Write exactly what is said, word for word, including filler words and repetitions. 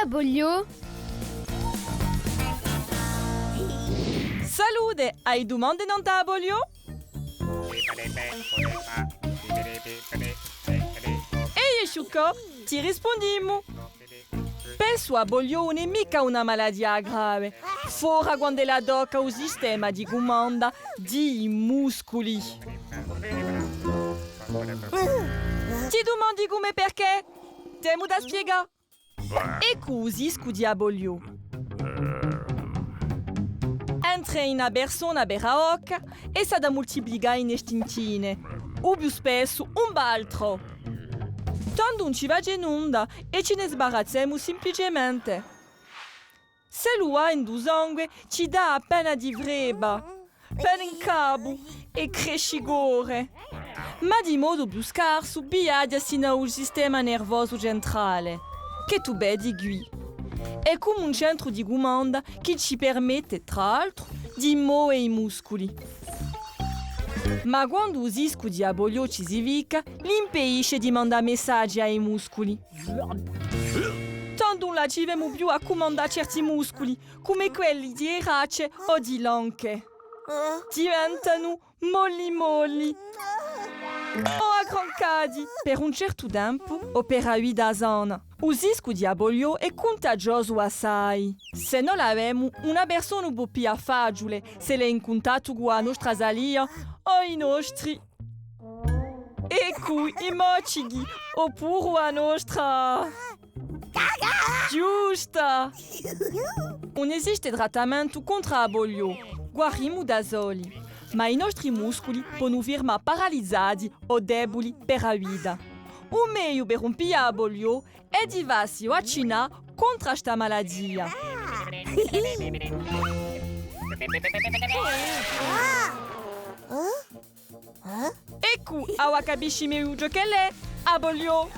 A polio? Salute, ai dumande nant'à a polio? Eiu è Sciuccò, ti rispundimu. Pensu a polio ùn hè micca una malatia grave, fora quand'ella tocca u sistema di cumanda di i musculi. Ti dumandi cumu è perchè? T'emu da spiegà. Eccu u siscu di a polio. Entra in a persona per a bocca è s'hà da multiplicà in e stintine, u più spessu un p'altru. Tandu ùn ci face nunda è ci ne sbarazzemu simpliciamente. S'ellu và in u sangue, ci dà appena di frebba, pena in capu è crescicore. Ma di modu più scarsu viaghja sinu à u sistema nervosu centrale, chì tù vedi quì. Hè cum'è un centru di cumanda chì ci permette, trà l'altru, di move i musculi. Ma quandu u siscu di a polio ci si ficca, l'impedisce di mandà messaghji à i musculi. Tandu ùn la ci femu più à cumandà certi musculi, cum'è quelli di e bracce o di l'anche. Diventanu molli molli o aggrancati per un certu tempu o per a vita sana. U siscu di a polio hè cuntagiosu assai. S'è no l'avemu, una persona u pò piglià faciule s'ella hè in cuntattu cù a nostra salia o i nostri Eccu, i moccichi, oppuru a nostra ghjusta! Ùn esiste trattamentu contr'à a polio. Guarimu da soli, ma i nostri musculi ponu firmà paralizzati o debuli per a vita. U megliu per ùn piglià a polio hè di fassi vaccinà contr'à sta malatia. Eccu, avà capisci megliu ciò ch'ella hè, a polio.